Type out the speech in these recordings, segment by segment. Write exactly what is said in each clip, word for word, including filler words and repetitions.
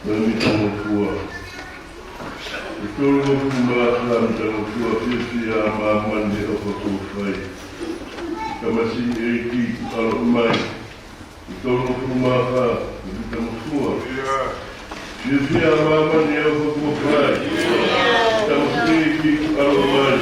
Ko e mitangofua. ʻE tolungofulu mā fā mitangofua fiefia ʻa māmani he ʻofa kuo fai. Tamasiʻi ʻEiki, ʻaloʻi mai. ʻE tolungofulu mā fā mitangofua. Fiefia ʻa māmani he ʻofa kuo fai. Tamasiʻi ʻEiki, ʻaloʻi mai.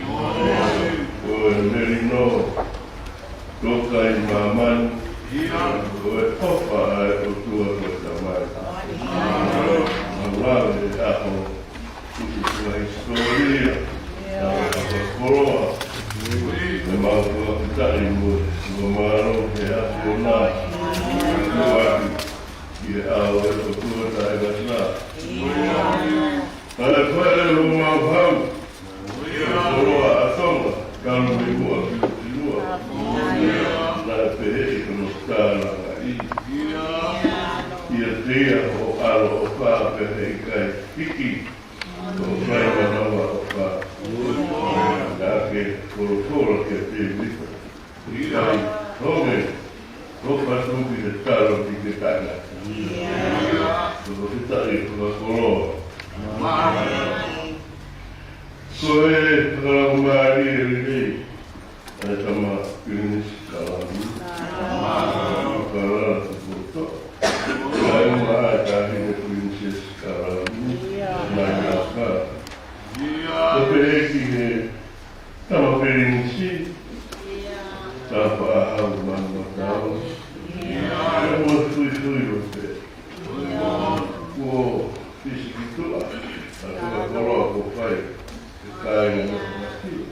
Ko e melino, toka ʻi māmani, ko e ʻofa ʻa e ʻOtua ko e Tamai. Mau lave he ʻaho, ʻutu ko e hisitōlia, ʻa e koloa, ʻe mau fakafetaʻi mo e fakamālō he ʻAfiona, ʻi he ʻao ʻo e ʻOtua taʻengata. Naʻe fai ʻe homau hau, ko e koloa ʻa Tonga, kalu mei muʻa ki ʻuta ki muʻa. Naʻe pehē ʻi hono tālangaʻi, ʻiate ia ho ʻAlo ʻofa pea heʻikai hiki, ʻo fai manaua ʻofa. Naʻa ke folofola kia Tēvita. ʻIkai, honge, ko fatu ki he talo ki he taʻengata. Ko e fetaʻi ko e koloa, Ko e fakalaumālie lelei ʻa e tama Pilinisi Kalani. Kalala Tupoto. Kae ʻumaʻā ʻa e taʻahine Pilinisesi Kalani. Mai aka. Ko e pehē ki he tama Pilinisi, Tapaʻahau Manuatau. Kae ʻumaʻā e fuifui ʻo pē. Kuo fisi ki tuʻa ʻa e fakakoloa kuo fai ʻe he kāinga Nuku Masiva.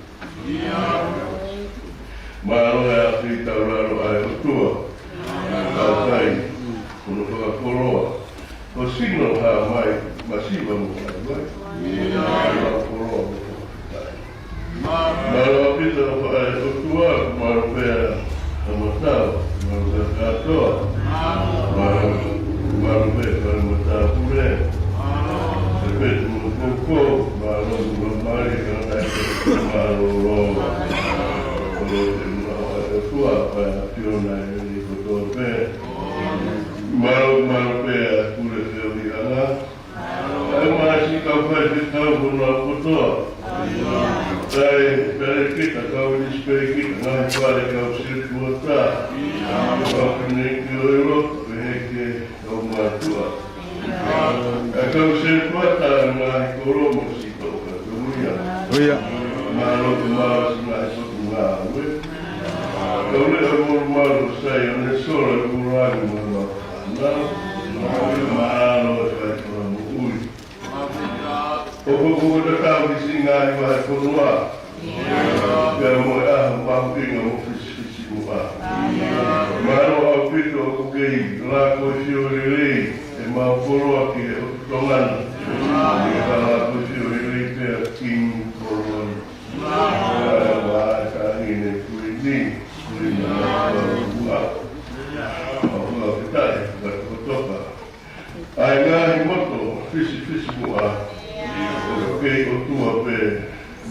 Mālō e ʻafio ʻi taulalo ʻa e ʻOtua. Tautai, hono fakakoloa ko e sino ʻo Haʻa Mai, masiva mo vaivai. Fakakoloa mo fakafetaʻi. Mālō ʻaupito ʻa e ʻOtua, mālō pē ʻa Matau, mālō pē kātoa. Mālō, mālō pē ʻa Matau Pule. Mālō pē ʻa Matau Pule, mālō pē ʻa Mali, kātaki, mālō lō. Mālō pē ʻa e ʻOtua, ʻa e ʻAfiona ʻi he kotoa pē. Mālō, mālō pē ʻa Pule Feohiʻanga. ʻA e māsi kau faifekau kotoa. Kae, kae kita kau nisipēkita, ngaahi fale kau setuata. Kau pineki ʻo ʻilo, pehē ki he kau mātuʻa. ʻA e kau setuata, ngaahi kolo mo e sito kātoa. ʻIo. Mālō, mālō siʻi ngaahi potungāue. Kau leʻo molumalu ʻo Saione, sola ʻi langi mo e mau fānau. Mālō e faifekau moʻui. ʻOku, ʻoku tatau ki siʻi ngaahi vahefonua. Pea mo e ʻaho mahuʻinga mo fisifisimuʻa. Mālō ʻaupito ʻoku kei lākoifio lelei ʻemau koloa ki he ʻotu Tonga ni. Ka lākoifio lelei pē ʻa Kingi Koloa ni. Mālō e taʻahine Kuini, Kuini Mālō. Mālō e taʻahine Kuini. ʻA e ngaahi moto fisifisimuʻa, ʻoku kei ʻOtua pē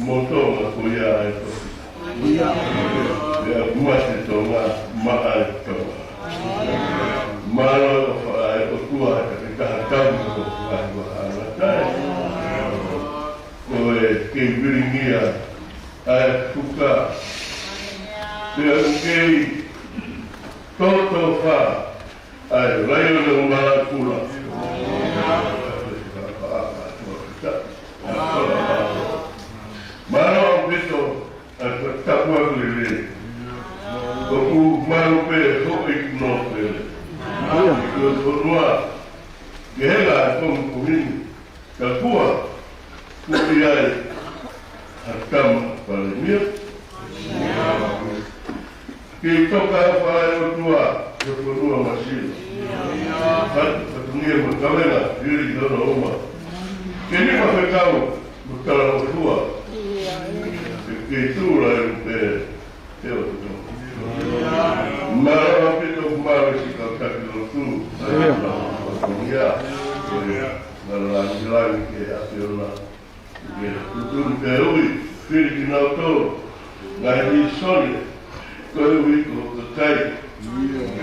mo Tonga ko ia ʻa e tofiʻa. Pea mate Tonga maʻa e Tonga. Mālō e ʻofa ʻa e ʻOtua he takitaha tau mo e ngaahi vahaʻangatae. Ko e kei vilingia ʻa e fuka. Pea kei tōtōfā ʻa e laione ʻo Malakula. Mālō ʻaupito ʻa e tapuaki lelei. ʻOku mālō pē hoʻi kuno pele. Ko e fonua, ke hela e komi kuhini. Ka kuo ʻi ai ha tama Palēmia. Kei toka ʻa e ʻOtua ki he fonua Masiva. Fatu, fatungia mo e kavenga, hili ki hono uma. Ke nima fekau mo talangofua. Ke, kei tula e lupe. Te o tutu. Mālō ʻaupito, mālō siʻi kau taki lotu. ʻIo. Ia. Ia. Mālō langilangi ki he ʻAfiona. Ia. Tutu ni pē ui, fili kinautolu. Ngaahi mīsone. Ko e ui ko e kakai.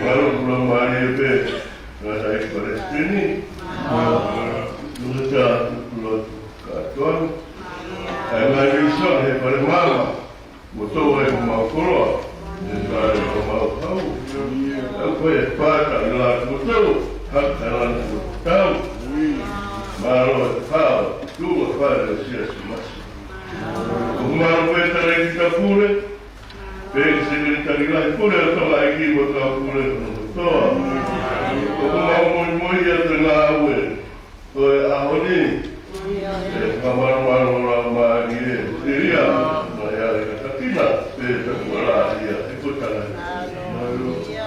Mālō pula mālie pē. Ngaahi palesiteni. Tutu ta tutu lotu. Kātoa. ʻA e ngaahi mīsone he pale mama. Mo tō ai homau koloa, ʻe fale homau hau. ʻOku ʻi ai e pata ʻi lākimoutolu, haka lana ko tau. Mālō e pau, tuʻu ʻa fale ʻo e Siasi Masiva. ʻOku mālō pē Talēkita Pule, pea Sekelitali Lahi Pule ʻo Tonga ʻEiki mo e kau pule hono kotoa. ʻOku mau moimoi atu e ngāue ʻo e ʻaho ni, ʻe fakamālō mālō lau mālie, ʻe ia, mo e ale katakina, pea takuala ia, ʻe kotana.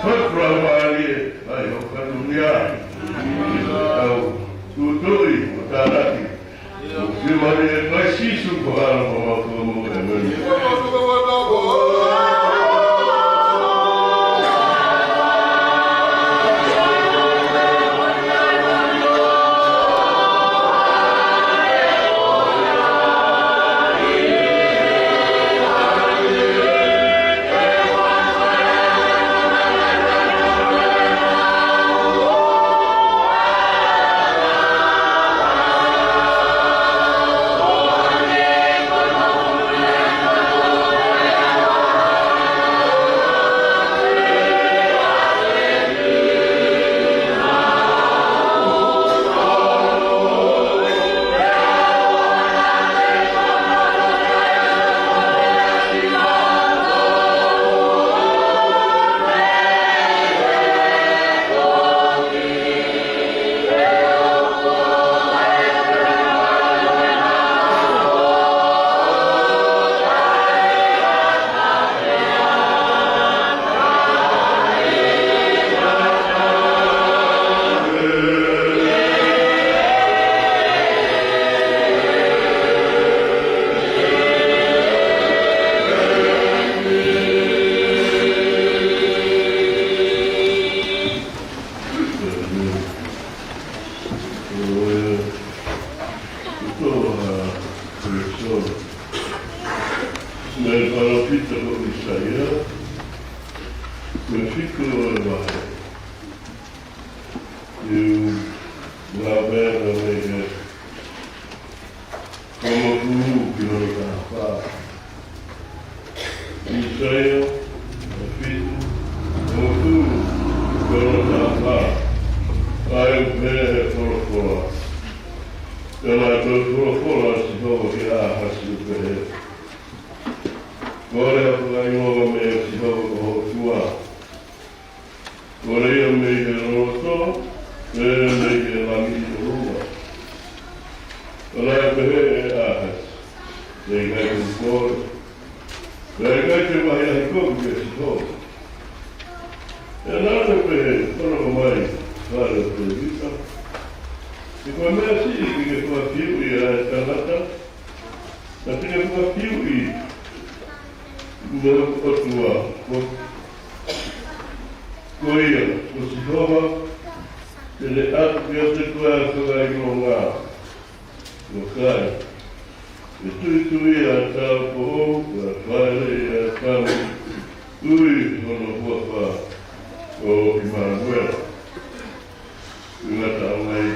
Fatu lau mālie, ʻai ho katunia, ʻe tau, tutuʻi, mo tānaki, ʻo fimani ʻe Kalaisi Sīsū ko alo ko mau ko mau, ʻēmeni. Ko e, ko e, ko e, mei he palōfita ko ʻAisea, ko e fitu ʻo e vahe. ʻOku ou lave atu mei he hongofulu ki hono taha fā. ʻAisea, fitu, hongofulu ki hono taha fā. ʻA ia ʻoku pehē ʻe he folofola. Pea naʻe tohi folofola ʻa Sihova kia ʻĀhasi ʻo pehē: Kole ha fakaʻilonga meia Sihova ko ho ʻOtua. Kole ia mei he loloto, pea mei he langi ʻi ʻolunga. Pea naʻe pehē ʻe ʻĀhasi: Naʻe ʻikai te u kole, pea ʻikai te u vahevahe kovi kia Sihova. Pea naʻa ne pehē: Ko hono ʻomai fale ʻo Tēvita, he ko e meʻa siʻi ke ke fakafiuʻi ʻa e tangata naʻa ke fakafiuʻi mo e ʻOtua, ko, ko ia, ko Sihova, te ne ʻatu kiate koe ʻa e fakaʻilonga. Vakai, ʻe tuitui ʻa e tāupoʻou, pea fāʻeleʻi ʻa e tama, ʻi hono huafa ko ʻImanuela. Ngata ʻo mai.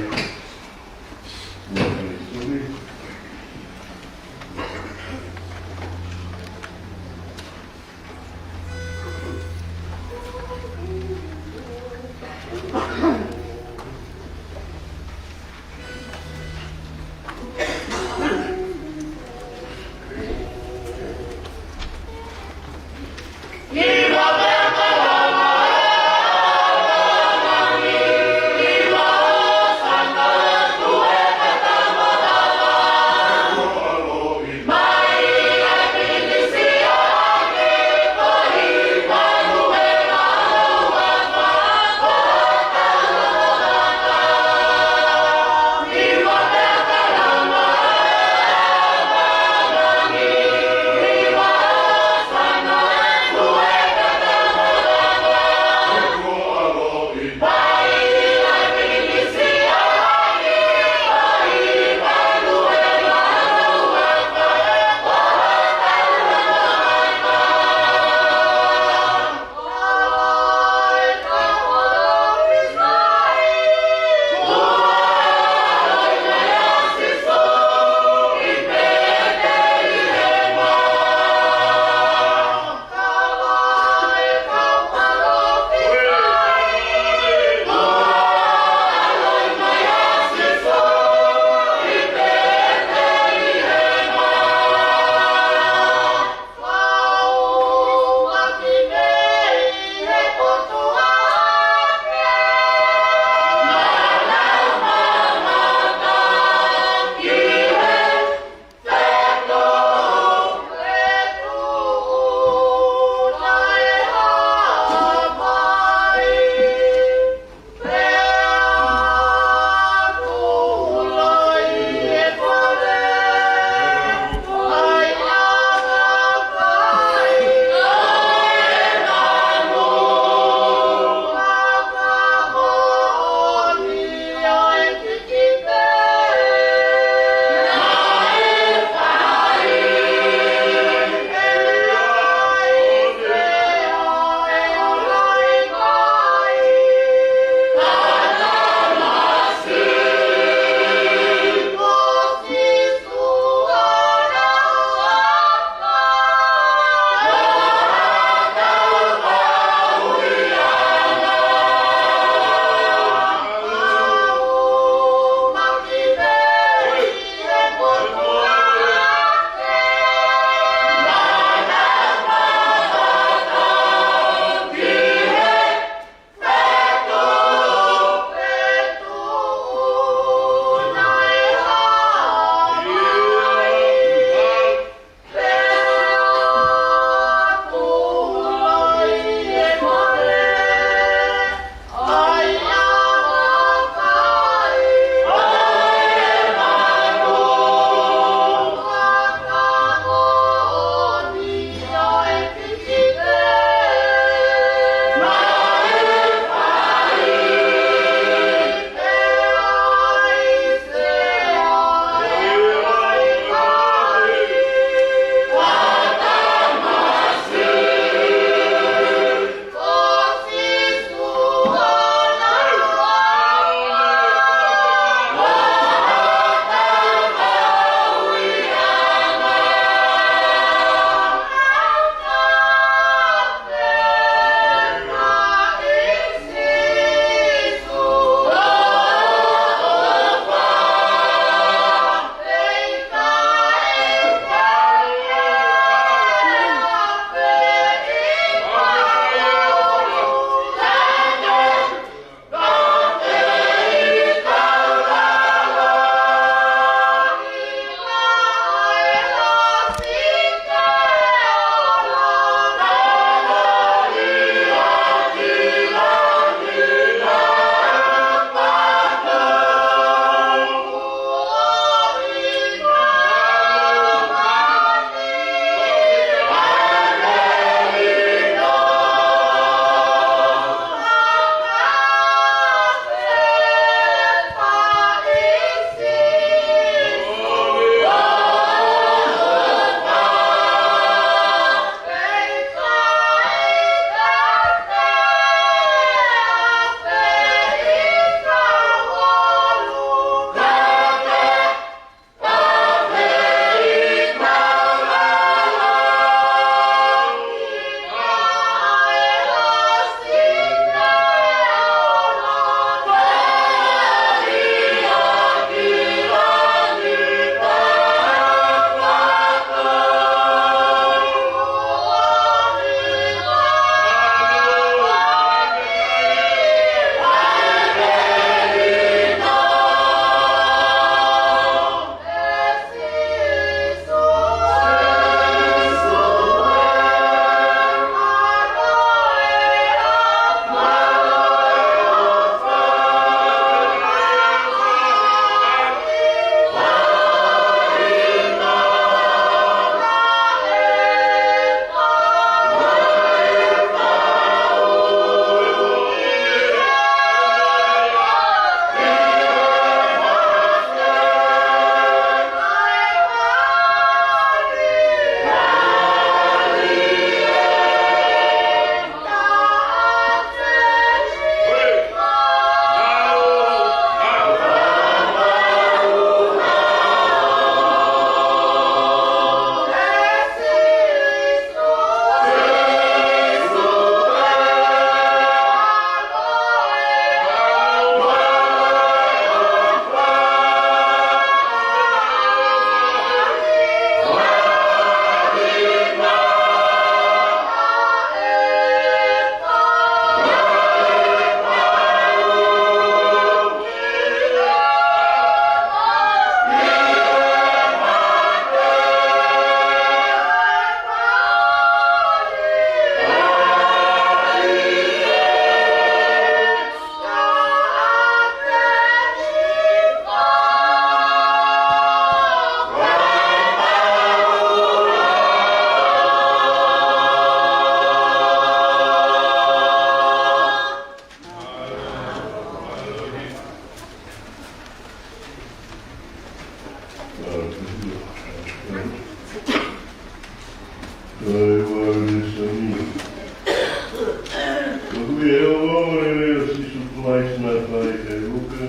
Ko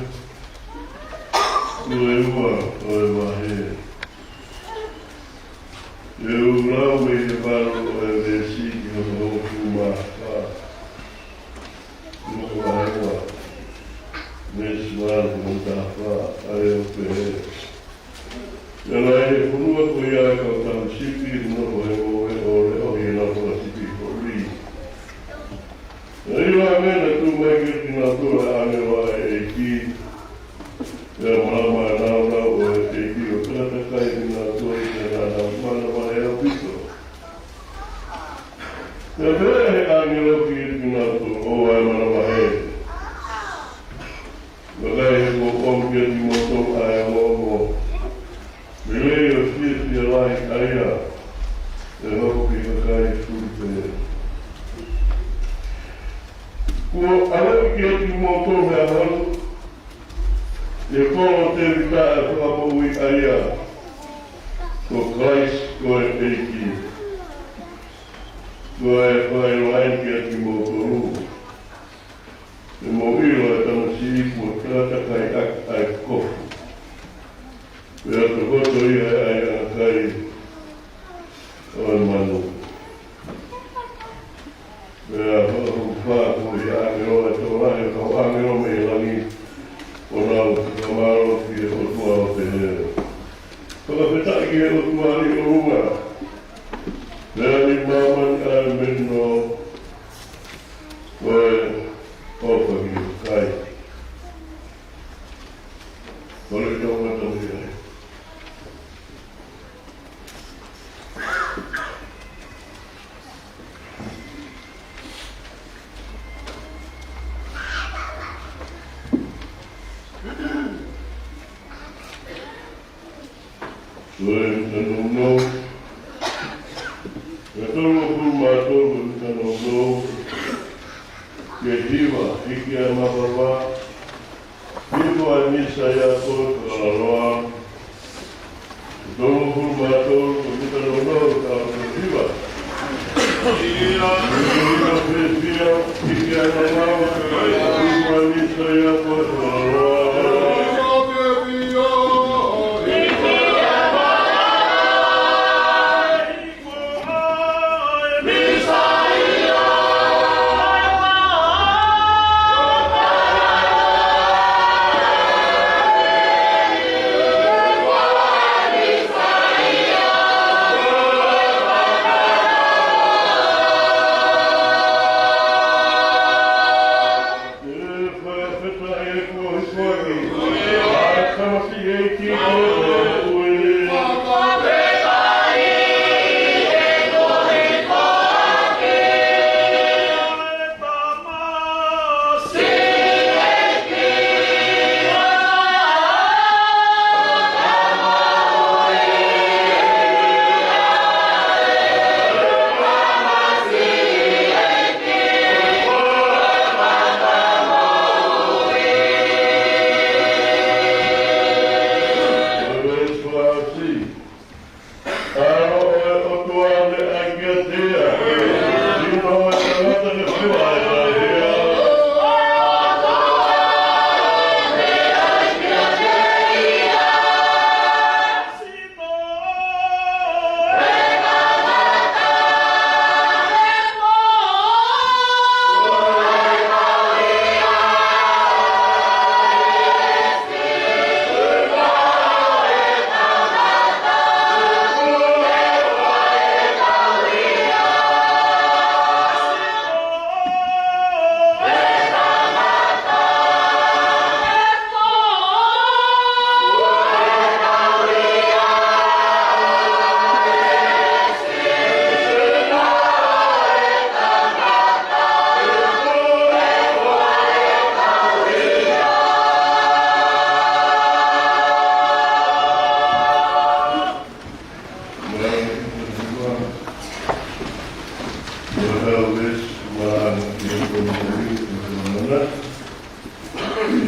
e ua ʻo e vahe. Te u lau mei he valu ʻo e veesi ki hono hongofulu mā fā. Luke vahe ua, veesi valu ki hono taha fā, ʻa ia ʻoku pehē: Pea naʻe ʻi he fonua ko ia ʻa e kau tama sipi, nofo he ngoue ʻo leʻohi ʻenau fanga sipi holi. Pea ʻiloa ange naʻe tuʻu mai kiate kinautolu ʻa e ʻāngelo ʻa e ʻEiki, pea malama ʻa e nāunau ʻo e ʻEiki ʻo takatakai kinautolu, pea naʻa nau manavahē ʻaupito. Pea pehē ʻe he ʻāngelo kiate kinautolu, ʻOua ʻe manavahē. Vakai, he kuo u ʻomi kiate kimoutolu ʻa e ongoongo lelei ʻo e fiefia lahi, ʻa ia ʻe hoko ki he kakai fulipē. Kuo ʻaloʻi kiate kimoutolu he ʻaho ni ʻi he kolo ʻo Tēvita ʻa e Fakamoʻui, ʻa ia ko Kalaisi ko e ʻEiki. Ko e fakaʻiloa eni kiate kimoutolu, te mou ʻilo ʻa e tamasiʻi kuo takatakai ʻaki ʻa e kofu, pea tokoto ia ʻe he ʻaiʻanga kai ʻo e manu. Pea fakahūfanga ʻe he ʻāngelo ʻa e tokolahi ʻo e kau ʻāngelo mei langi, ʻo nau fakamālō ki he ʻOtua ʻo pehē: Fakafetaʻi ki he ʻOtua ʻi ʻolunga, pea ʻi māmani ʻa e melino, ko e ʻofa ki he kakai. Kole ke tau ngata mei ai. Ko e fika nounou. Ko e tolungofulu mā tolu, ko e fika nounou ki he hiva, hiki ʻa e mapava, hifo ʻa e misa ʻi he ʻapi fakalaloa. Ko e tolungofulu mā tolu, ko e fika nounou, ka ko e hiva. Hiki ʻa e mapava, hiki ʻa e mapava, hifo ʻa e misa ʻi he ʻapi fakalaloa.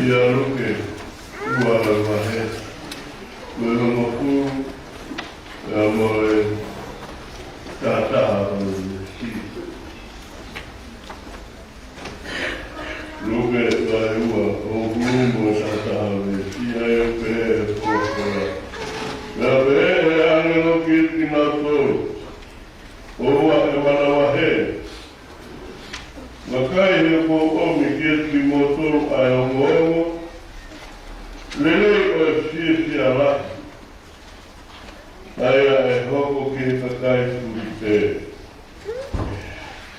ʻIa Luke, ua vahe, ko e hongofulu pea mo e taha taha ʻo e veesi. Luke vahe ua, hongofulu mo e taha lelei ʻo e fiefia lahi, ʻa ia ʻe hoko ki he kakai fulipē.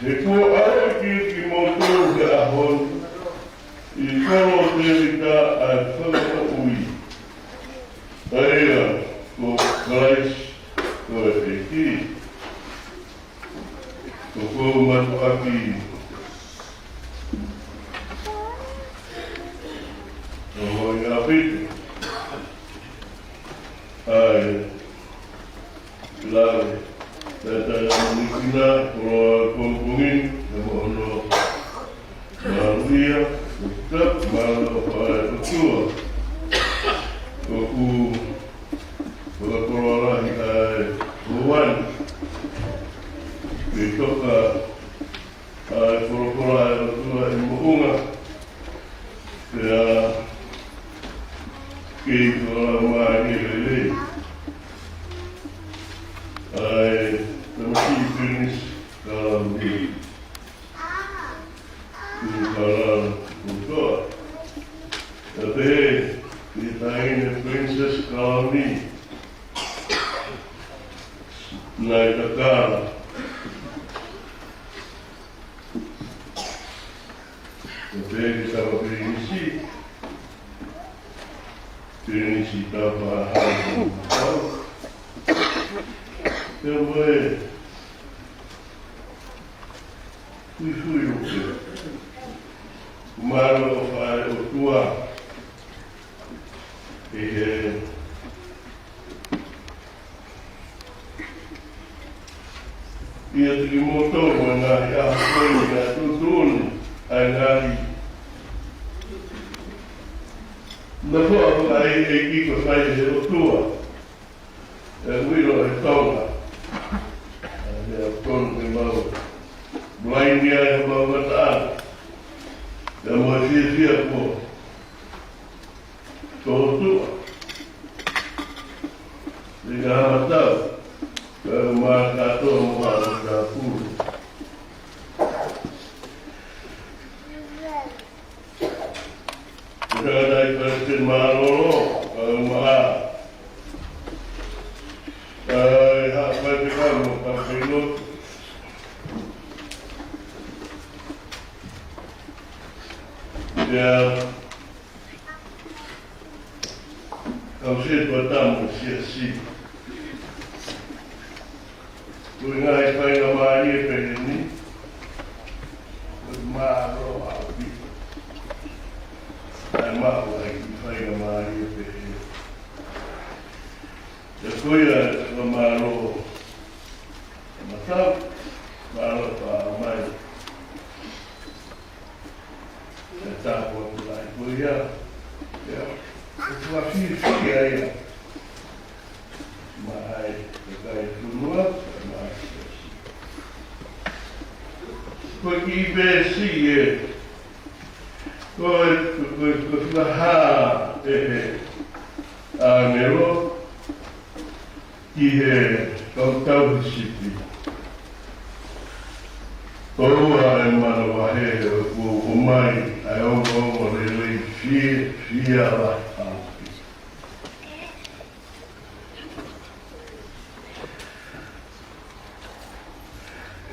He kuo ʻalu ki kimoutolu he ʻaho ni ʻi he kolo ʻo Tēvita ʻa e fakamoʻui, ʻa ia ko Kalaisi ko e ʻEiki. Ko e mātuʻaki ʻo e ngaahi ʻapi, ʻa e lau, tata nikina, koloa pongipongi, ʻa hono maluʻia, ʻo ka mālō ʻa e ʻOtua. ʻOku fakakoloa lahi ʻa e houa ni. Ke toka ʻa e folofola ʻa e ʻOtua ʻi moʻunga. Pea kei fakalaumālie lelei ʻa e tamasiʻi Pilinisi Kalauni. Kuo kala kutoa. Pea pehē ki he taʻahine Princess Kalauni, Naitakala. Pea pehē ki he tama Pilinisi, Pilinisi Tapahau. Pea mo e Fuifui Luke. Mālō ʻa e ʻOtua ʻi he ʻiate kimoutolu ʻa e ngaahi ʻaho ko eni, ʻa e tuʻutuʻuni ʻa e ngaahi nofoʻa fakaʻeiʻeiki kuo fai ʻe he ʻOtua. ʻE ui ʻo e Tonga. ʻA ia ʻoku tonu ke mau blind ai homau ngataʻanga. ʻE mau fiefia kuo tōtuʻa. ʻI he ngaahi matau, ʻe mau kātoa mo ha tāpulu. Ko e tangataʻeiki Palesiteni mālōlō, ʻa e maʻa, ʻa e haʻa faifekau mo e kau failotu. Pea kau sētuata mo e siasi. Ko e ngaahi faingamālie pehē ni, ko e mālō ʻaupito ʻa e maʻu ʻa e kiʻi faingamālie pehē. Pea ko ia ʻa e mālō, mālō, mālō pea mai ʻa e tāpuaki lahi ko ia. Ia, ʻoku ou fiefia ai maʻa e kakai fonua, maʻa e siasi. Ko e kiʻi veesi ē, ko e, ko e, ko e fakahā ʻe he ʻāngelo ki he kau tauhi sipi. ʻOua ʻe manavahē, he ʻoku ou ʻomai ʻa e ongoongolelei fiefia lahi ʻaupito.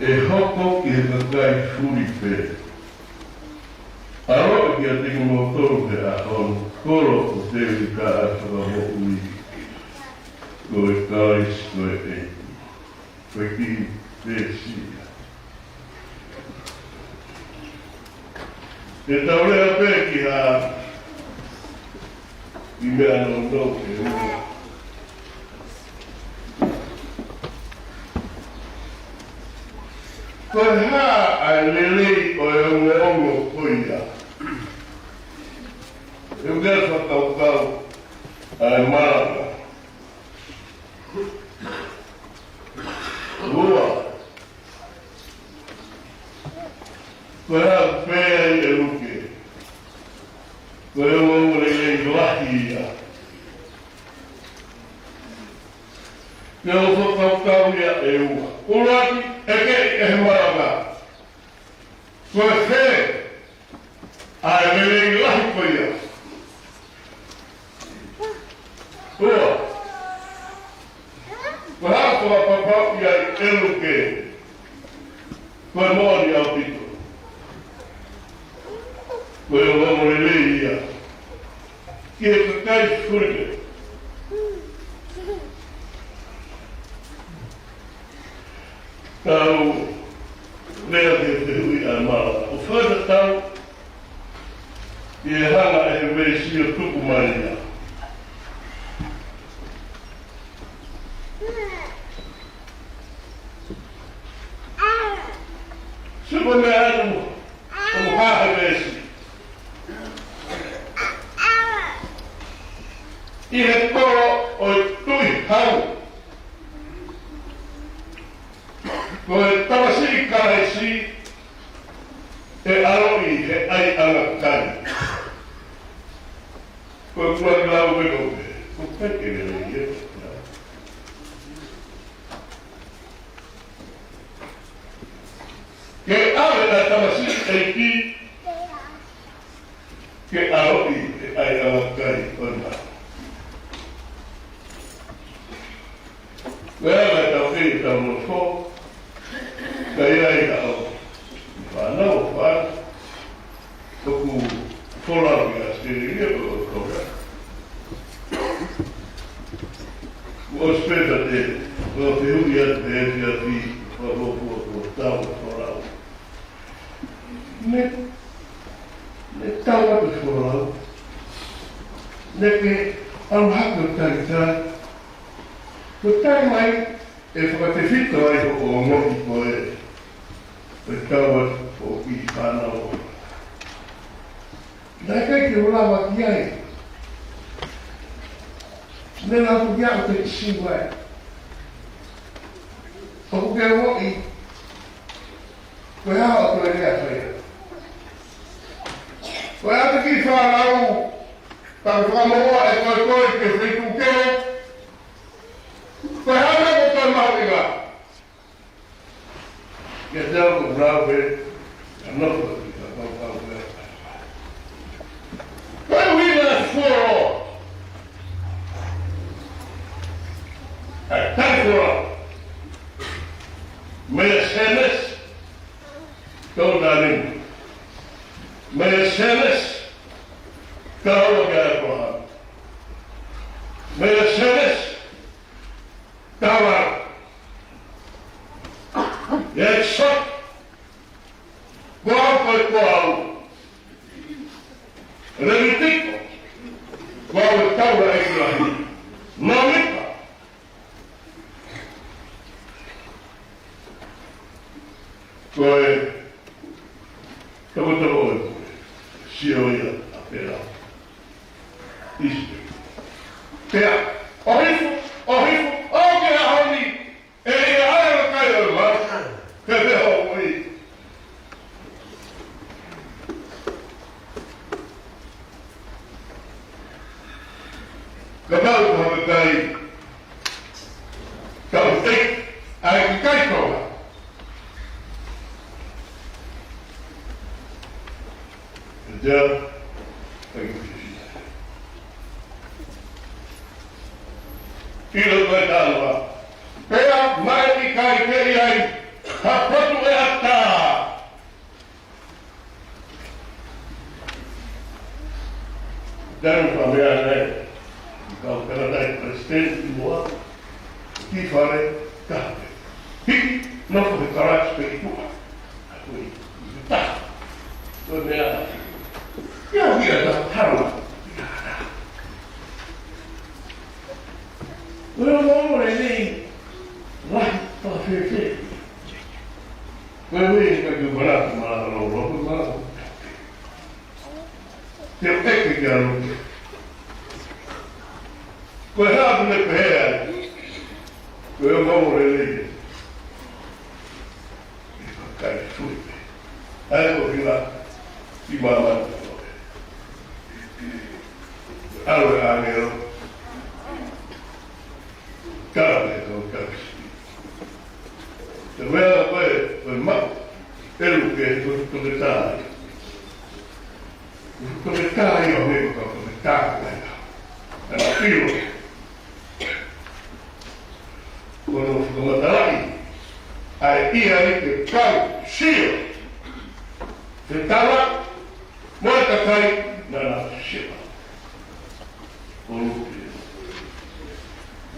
ʻE hoko ki he kakai fulipē. ʻAlu ʻo ʻiate kimoutolu he ʻaho ni, kolo ʻo Tēvita ʻa e fakamoʻui, ko e Kalaisi ko e ʻEiki. Ko e kiʻi veesi ia. Te tau lea pē ki ha kiʻi meʻa nounou ʻe ua. Ko e hā ʻa e lelei ʻo e ongoongo ko ia? ʻE ʻuke fakakaukau ʻa e malanga. Ua. Ko e hā ʻoku pehē ai ʻe Luke? Ko e ongoongolelei lahi ia. Ke u fakakaukau ia ʻe ua. ʻUluaki, ʻeke ʻe he malanga, ko e hā ʻa e lelei lahi ko ia? Ko e hā ʻoku fakapapauʻi ai ʻe ʻEluke? Ko e moʻoni ʻaupito. Ko e ongoongo lelei ia ki he kakai Filipe. Tau lea ki he fehuʻi ʻa e mala. ʻOku fakatatau ki he hanga ʻe he veesi ʻo tuku mai ia. Sio ko e meʻa ʻoku hā he veesi. ʻI he kolo ʻo e Tuʻi Hau, ko e tamasiʻi Kalaisi ʻe ʻaloʻi he ʻaiʻanga kai. Ko e kuaki lau me ko e, ko e peke lelei ia. Ke ʻave ʻa e tamasiʻi ʻeiki ke ʻaloʻi he ʻaiʻanga kai ʻo e mā. Ko e anga ʻetau kei ʻetau nofo, ka ʻi ai haʻo fānau, fānau ʻoku folau ki ʻAositelēlia, ko e ʻoku ʻosi pē te u fehuʻi atu he efiafi, ko e ʻoku, ʻoku tau folau. Ne, ne tau atu folau. Ne ke ʻalu hake ʻo talitali. Ko e taimi mai ʻe fakatefito ai hoʻo ongoʻi ko e, ko e tau atu hoʻo kiʻi fānau. Naʻe ʻikai ke u lava ki ai. Ne lau ki ai ʻo te kisiu ai. ʻOku ke ongoʻi ko e hā hoʻo toe lea fai ai? Ko e ʻata ki fānau, ka ke fakamoʻua ʻe koe koe ke feituʻu kehe. Ko e hā meʻa ʻoku toe mahuʻinga? Ke te au ko lau pē, ka nofo ki ka kau kau pē. Ko e ʻuhinga e fuoloa. ʻA e kai fuoloa. Mei Sēnesi, tau nani. Mei Sēnesi, tau ʻa ʻĒpalahame. Mei Sēnesi, tau ʻa ʻEkisoto, ko au ko e ko au. Levitiko, ko au e tau ʻa ʻEkulahi. Nōmipa, ko e tokotoko ʻo e pule. Sio ia ʻa Pela. ʻIsipeli. Pea, ʻohifo, ʻohifo, ʻo ke ʻaho ni, ʻe ʻi ai ʻa e kai ʻo e mā, ke pehē ʻo ui. Ka mau ko ha kakai, ka u te, ʻa e kakai Tonga. ʻIo, ʻilo ko e tālua. Pea naʻe ʻikai ke ʻi ai ha potu ʻe ʻatā. Danu fa mea nei, i kau kanatai palesiteni ki mua, ki fale, ka. Hiki, nofo he kalasi pē ki tuʻa. A kui, i ta. Ko e meʻa, ia, ia, ta, tau. Ko e ongoongo lelei, lahi, fakafēfē. Ko e meʻa ka ke manatu, manatu, manatu, manatu. Te u ʻeke ki a Luke. Ko e hā ʻoku ne pehē ai? Ko e ongoongo lelei. ʻE kakai sui pē. ʻA e ko hila. ʻI māmani ko e. ʻAlu e ʻāngelo. Kala e kau kakai. Te mea ko e, ko e maʻu. ʻEluke ko e toketā. Toketā ia ʻo meʻa ko e toketā ko e. Ana pilo.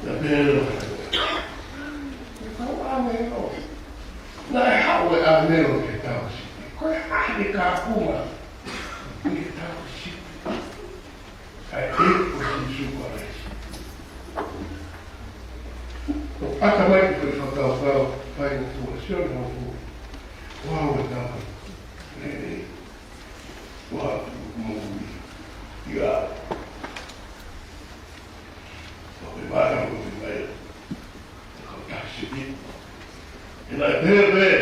Naʻe pehē ʻe he kau ʻāngelo. Naʻe haʻu e ʻāngelo ki he tauhisipi. Ko e hā ʻene kaunga ki he tauhisipi? ʻA e ʻEiki ko Sīsū Kalaisi. ʻOku ʻata mai ko e fakakaukau, fai ʻe Sione hongofulu. Ko au e tauhi. Lelei. Ko au ʻoku moʻui. ʻIa. Ko e vaka ko e vai. Ko e tauhisipi. ʻE naʻe pehē pē ʻe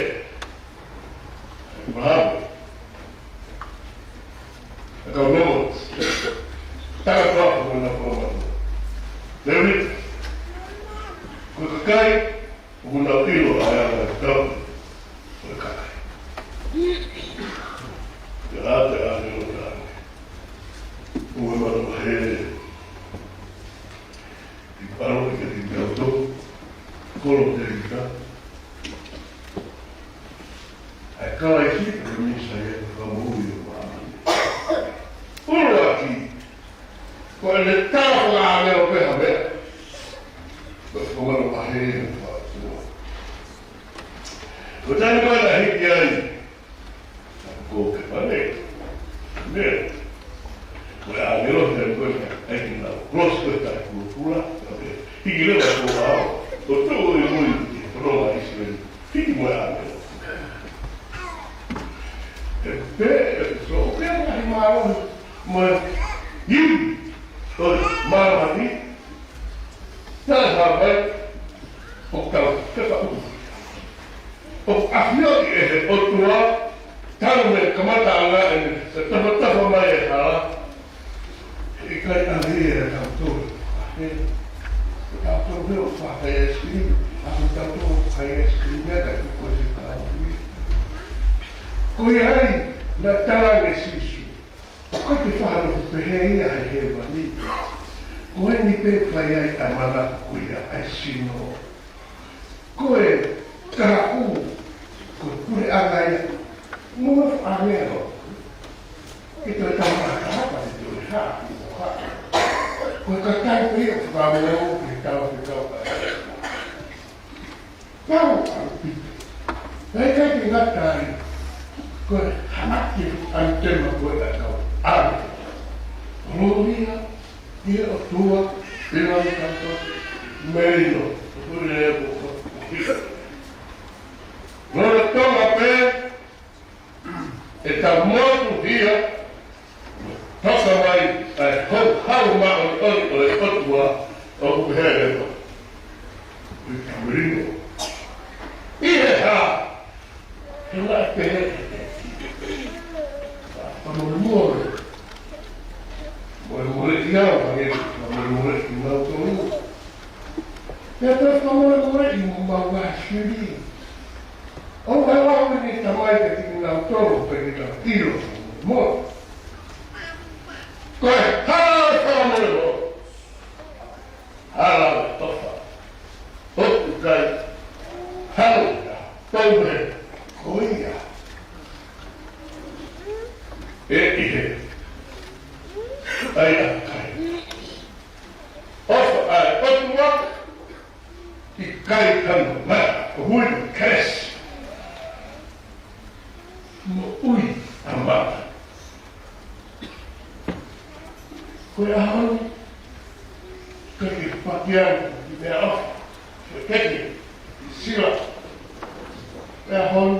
ʻĒpalahame, ʻa e kau Nemo, tangata ko ena ko ena. Lelei. Ko e kakai ʻoku nau ʻilo ʻa e anga ʻo e tauhi ʻo e kakai. Pea ʻa e ʻāngelo ʻoku ne ʻomai ʻa e manavahē, ʻi he ʻalu ki he kau tō, kolo te ita. ʻA e Kalaisi, ʻa e Mīsaia, ʻa e Fakamoʻui ʻo māmani. ʻUluaki, ko ʻene tala fakaʻāngelo pē ha meʻa. Ko e fakamanavahē ʻa e ʻOtua. Ko e taimi ko ē naʻe hiki ai, ko e pane. Meʻa. Ko e ʻāngelo he ko e ʻai ke nau close ko e tai kulokula. Hiki leva ko au. Ko tō i mui ki he fononga ʻa ʻIsileli. Hiki mo e ʻāngelo. ʻE pē, ʻe so, pē ngaahi mālohi mo e ivi ʻo māmani. Naʻe hā mai ʻo kau te faʻu. ʻOku ʻafioʻi ʻe he ʻOtua, talu mei he kamataʻanga ʻene, se tafatafa mai e hala, ʻe ʻikai ʻave ia ʻe tautolu. ʻE, ʻe tautolu pē ʻoku fai ʻaisikilimi, ʻa ko tautolu ʻoku fai ʻaisikilimi ia ka tuku e se kau ia. Ko ia ai, naʻe tala ange ʻe Sīsū, ʻoku ʻikai ke faʻa nofo pehē ia he hēvani. Ko eni pē fai ai ʻa e manako ko ia ʻa e sino. Ko e kahaʻu, ko e puleʻanga ia, mo e ʻāngelo. Ke toe tau mata, pea te toe hā, mo hā. Ko e kakai pē ia ʻoku fakamālō, ke tau, ke tau. Pau ʻaupito. Naʻe ʻikai ke ngata ai, ko e hanga ke ʻanetema ko e ʻa e kau ʻāngelo. Kolōlia ki he ʻOtua, pea mo e kau melino, ko e lepo, ko e lolotonga pē ʻetau motuhia, toka mai ʻa e houhau māʻoniʻoni ʻo e ʻOtua ʻoku pehē leva, ʻi he melino. ʻI he hā, he naʻe pehē, fakamolemole, molemoleʻi au, hangē ko e fakamolemoleʻi kinautolu. Pea toe fakamolemoleʻi mo homau ngaahi fili. ʻOua ʻe lau ʻe he Tamai kiate kinautolu pe ke nau ʻilo mo. Ko e hā e fakamolemole? Hala e tofa. ʻOku ʻikai. Hala e tofa. Ko ia. ʻE ʻi he ʻai ʻa kai. ʻOfa ʻa e ʻOtua, ʻikai hano mea, ko e hui kelesi. Moʻui ʻa māmani. Ko e ʻaho ni, ʻikai ke pakiana ki meʻaʻofa, ke peke, ki sila. Ko e ʻaho ni,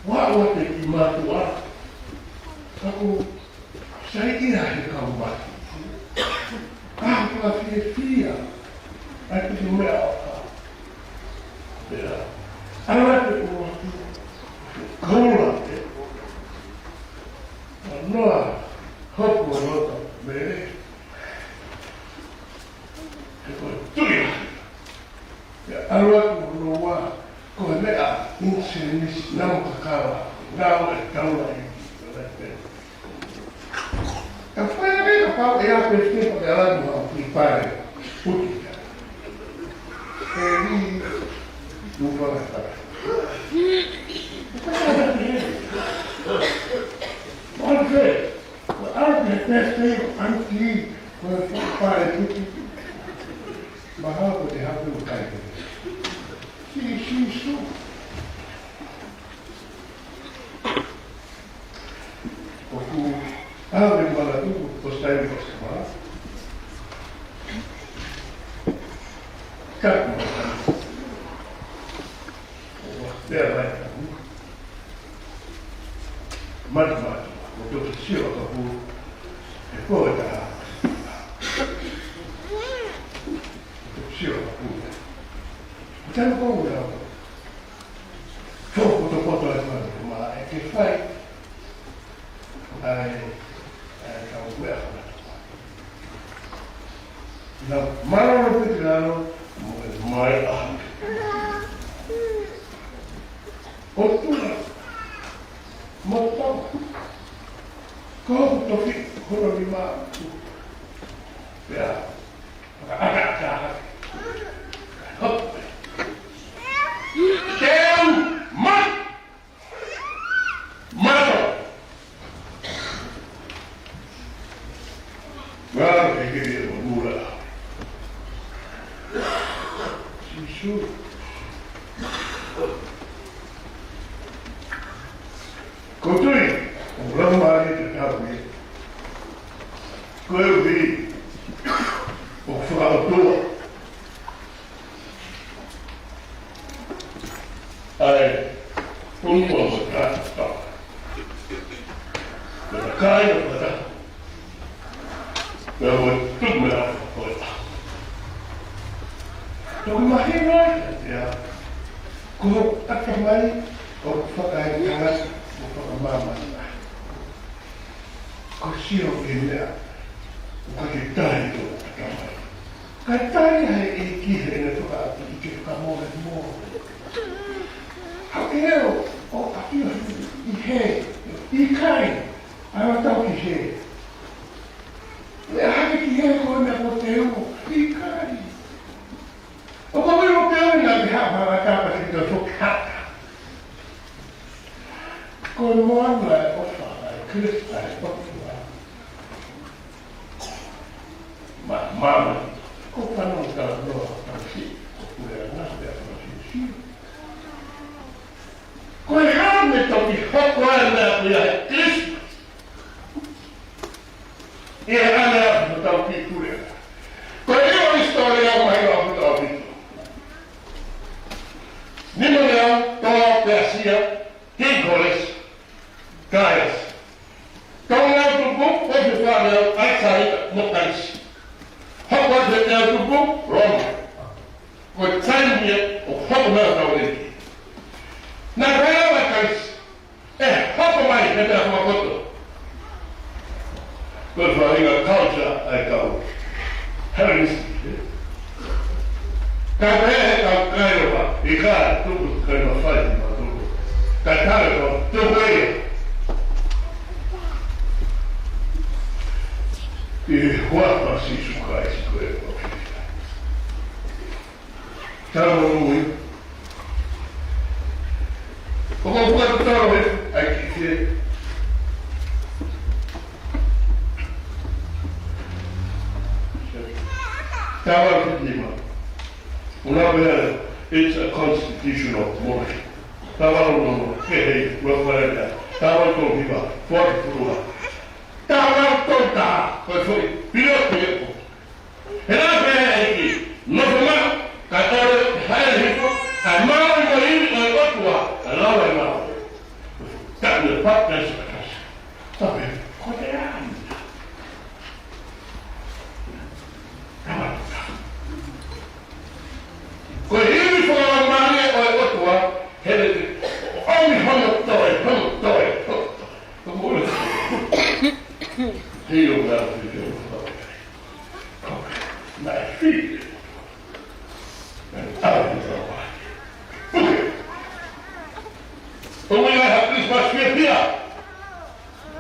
ua ua te ki mātuʻa, ka ko Saiʻia he kau mate. ʻA e kau fiefia. ʻA e kiʻi meʻaʻofa. Pea ʻalu atu ʻo ʻoatu. Kaula pē. Noa, hopo noa mele. He ko e tui. Pea ʻalu atu ʻo ua, ko e meʻa, ʻinisēnisi, namu kakala, ngāue, kaula ʻi, ka fai ʻa e meʻa kapau ʻe ʻa pē ke pake ala ki hau ki pare, puti. E li, upa ka pare. One faith. Ko e ʻalu ki he Pehē ʻe he ʻaunitī, ko e fakapaʻanga putu. Mahalo ko e haʻu ʻo kai. Sī, Sīsū. ʻOku ʻave mala tuku, ko sai ko sama. Kaku mala. ʻO pea mai ka mu. Matu matu, ʻo toki sio ka pu. E ko e taha. Sio ka pu. Ko tanu ko ura. Fokotuʻu atu ʻa e manu, ma e ke fai. ʻAi, ʻai, kau ue a fana. Na, mano no piti lalo, mo e mai a. ʻOtua, mo tau. Ko hoku tofi, hono ni ma. Pea. Teu, mai! Mata! Ngā, e ke ʻi o mura. Sīsū. Ko tui, ʻo lau mai te tau e. Ko e ui, ʻo fakaʻotua. ʻAi, ʻo mua mo ta ta. Mo ta kai o ta. Pea ʻoku tuku mea ko e. Toki mahino ia. Ko e ʻatamai ʻo fakaetangata mo fakamāmani. Ko sio ki he meʻa ʻoku ke tali ʻo ʻatamai. Ka tali ʻe he ʻEiki heʻene fakaʻapi ʻi ke fakamolemole. Hake eo ʻo ʻapi ʻo ʻi he, ʻikai, ʻa e tau ki he. Meʻa hake ki he ko e meʻa ko teu, ʻikai. ʻOku ou ʻilo pē au ʻe ʻikai ha fakatapa ki he tau foki hata. Ko e moana ʻo e ʻofa ʻa e Kalaisi ʻa e ʻOtua. Ma, ma, ma. Ko e fānau ka noa, ka si, ko e puleʻanga, pea ka si, si. Ko e hā me toki hoko ai meʻa ko ia he Christmas. ʻI he ʻaneafi ʻo tau ki pule. Ko e ʻilo hisitōlia mai ʻo apu tau ki. Nima lea, tō Pēsia, King Koreasi, Kaiasi. Tō ngā tupu, ko e fānau, ʻAisari, mo Kaiasi. Hoko atu e ngā tupu, Roma. Ko e taimi ia ʻo hoko mai ʻo tau ʻEiki. Naʻe pehē ʻe Kaiasi, ʻe hoko mai he meʻa fakapoto. Ko e faʻahinga culture ʻa e kau Hellenist, ē? Ka pehē ʻe he kau Kairopa, ʻikai, tuku kai ma fai ma tuku. Ka tale ko tuku ia. ʻI he huafa ʻo Sīsū Kalaisi ko e ʻofa. Tau ui. ʻOku ou fakatotolo he ʻai ki he. Tau ui ki nima. Una vea, it's a constitutional monarchy. Tau ui no, he he, ua fare. Tau ui ko hiva, fua ki fua. Tau ui ko ta, ko fui, pio pio. He naʻe pehē ʻe he ʻEiki, nofo maʻu, kae ʻoua ʻe haʻele hifo, kae maʻu mo e ivi ʻo e ʻOtua, kae lau e maʻu. Taʻu e pāpetaiso ʻa Kalaisi. Tape, ko te ani. Ko e ivi fakamālie ʻo e ʻOtua, he te, ʻomi hono toe, hono toe, hono toe. Ko mole. Hei o ngā te te o. Naʻe fili. Naʻe ʻalu ki Roma. Puke. ʻOku ʻi ai ha Christmas fiefia.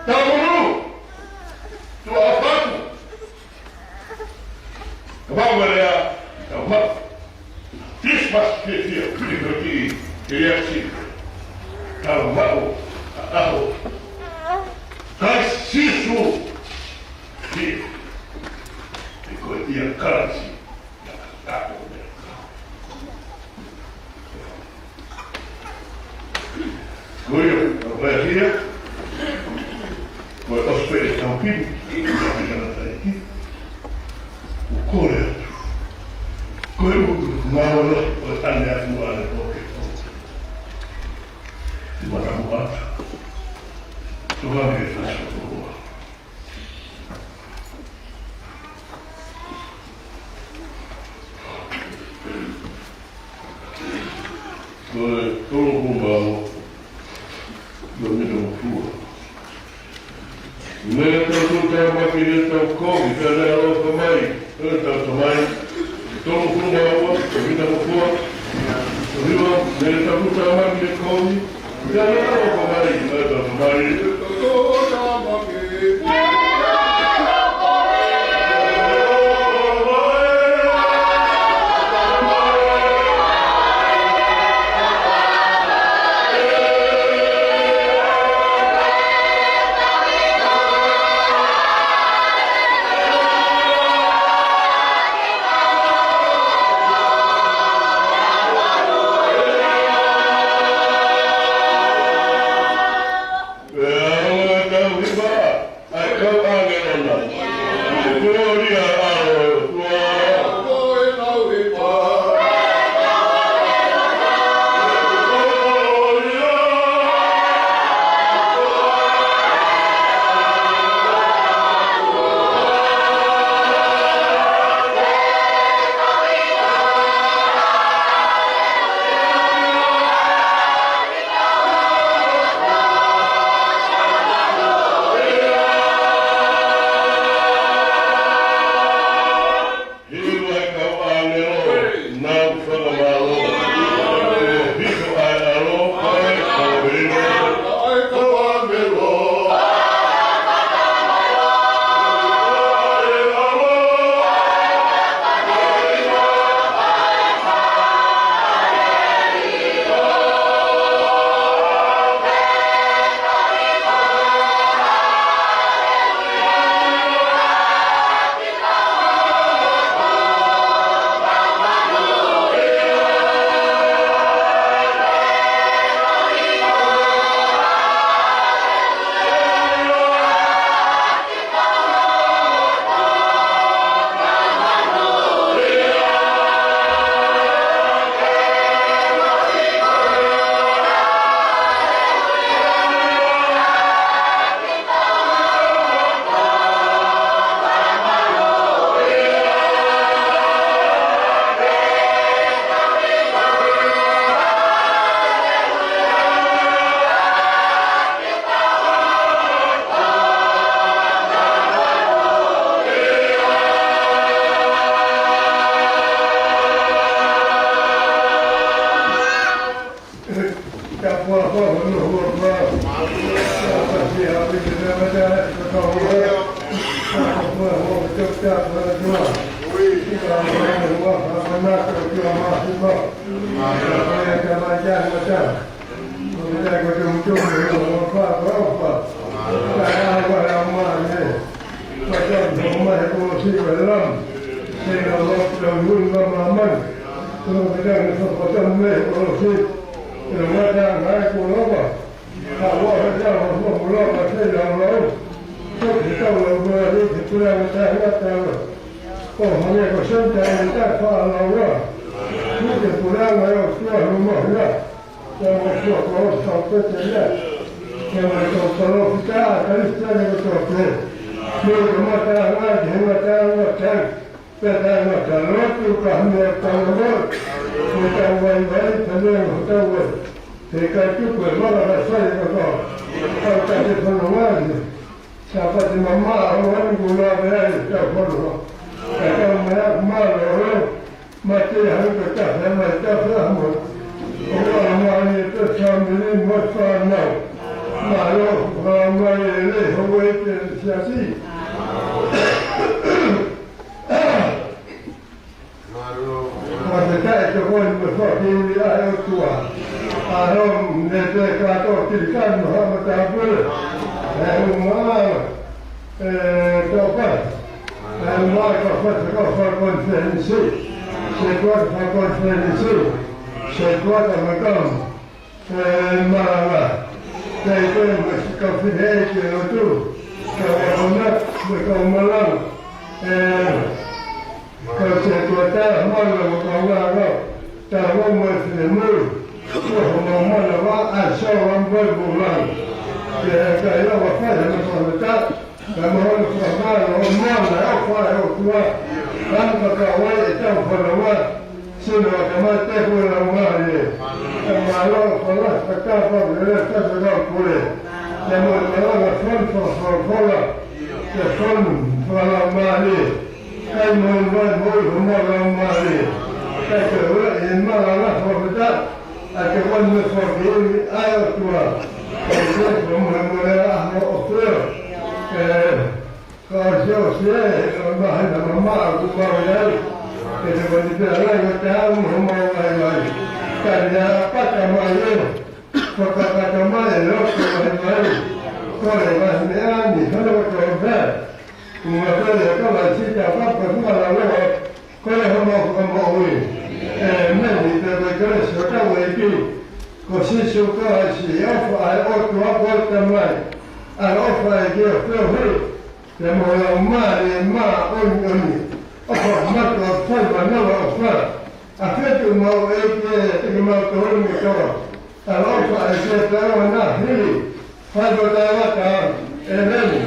Tau monu. Tuʻa ʻofa atu. Ka mau mea lea, tau maʻu. Christmas fiefia, pretty pretty, ke lea ki. Tau maʻu, ʻa ʻaho. Kai Sīsū. ʻIa Kalaisi, ʻia kātoa. Ko ia, ʻoku ʻi ai, ko e ʻosi pē ʻetau pini, ʻi he tangataʻeiki, ʻoku kole atu. Ko e ʻuhinga ʻo e ʻaneafi ʻa e poke. Te matamu atu. Tokanga ke fai ʻa e ʻOtua. Ko e tolungofulu mā ua, veesi hongofulu mā fā. Naʻa tau tuʻutāmaki ʻi heʻetau kovi, pea ne ʻaloʻofa mai ʻetau Tamai. Tolungofulu mā ua, veesi hongofulu mā fā. Hiva, naʻa tau tuʻutāmaki ʻi he kovi, pea ne ʻaloʻofa mai ʻetau Tamai. Pea ʻaonga ʻetau hiva, ʻa e kau ʻāngelo na. Kolōlia ʻa e ʻOtua. Hiva ʻa e kau ʻāngelo, nau fakamālō. Hifo ʻa e ʻAlo, ʻa e kau ʻāngelo. Sāpate mamaʻo ʻo ʻaho ni kuo lava ai ʻetau fononga. Kae tau meʻa mālōlō, mate hau ka tafe mai tafe amo. ʻOku ʻamanaki ʻe te fāmili mo e fānau. Mālō, ʻamanaki ʻe lelei hoʻo ʻi he siasi. Mālō. Fakafetaʻi, tokoni mo e fakamoʻui ʻa e ʻOtua. ʻAho ni te kātoa Kilikani mo Haʻa Matāpule. ʻE uma, ʻe toka. ʻE Mālō e kau fakakonifelenisī, setuata fakakonifelenisi, setuata makamu, ē, malanga. Kei te mo e kau fineʻeiki ʻo e lotu, kau akonaki mo e kau malanga, ē, kau setuata, mālō mo e kau ngāue, talavou mo e finemui, ko homau manava ʻa e soa mo e vūlangi. Ke kai lava fai hano fakatātā, kae mahuʻinga fakamālō ʻo e mana ʻofa ʻa e ʻOtua, ʻa ia ʻoku kau ai ʻetau fononga, sino ʻa e tamaiki, tēpile, laumālie. Kae mālō e fakatātā, pea mo e fakatātā pule. Kae mo e malanga fonu fakafolofola, kae fonu fakalaumālie. Kae mo e vai mo e homau laumālie. Kae ke ua e malanga fakatātā, ʻa e ke ua me foki ʻa e ʻOtua. Kae ke ua mo e mo e ʻaho ʻo feo. Ē, Ka ʻosi ʻosi ē, ʻo mahina mamaʻo ʻoku mau ʻi ai. Ke te koni pea lai ʻo te au mo homau vaivai. Ka ne ʻapata mai ē, fakakakato mai e loto vaivai. Ko e vaivai meʻa ni, hana ko tō pē. Unga pele ka lai sita papa kuala loa. Ko e homau Fakamoʻui. ʻĒmeni. Pea ko e kelesi ʻa hotau ʻEiki ko Sīsū Kalaisi, ʻofa ʻa e ʻOtua ko e Tamai, ʻa e ʻofa ʻa e ʻEiki ʻo feohi, pea mo e Laumālie Māʻoniʻoni, ʻofa ʻa e ʻOtua Tamai, ʻofa ʻa e ʻEiki ʻiate kimautolu kotoa, ʻa e ʻofa ʻa e ʻEiki ʻoku nau hili, fai mo taʻengata. ʻĒmeni.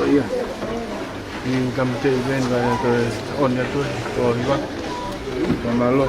ʻIo. Ni kam te ven ka to on ya to, ʻo hiva. Ka mālō.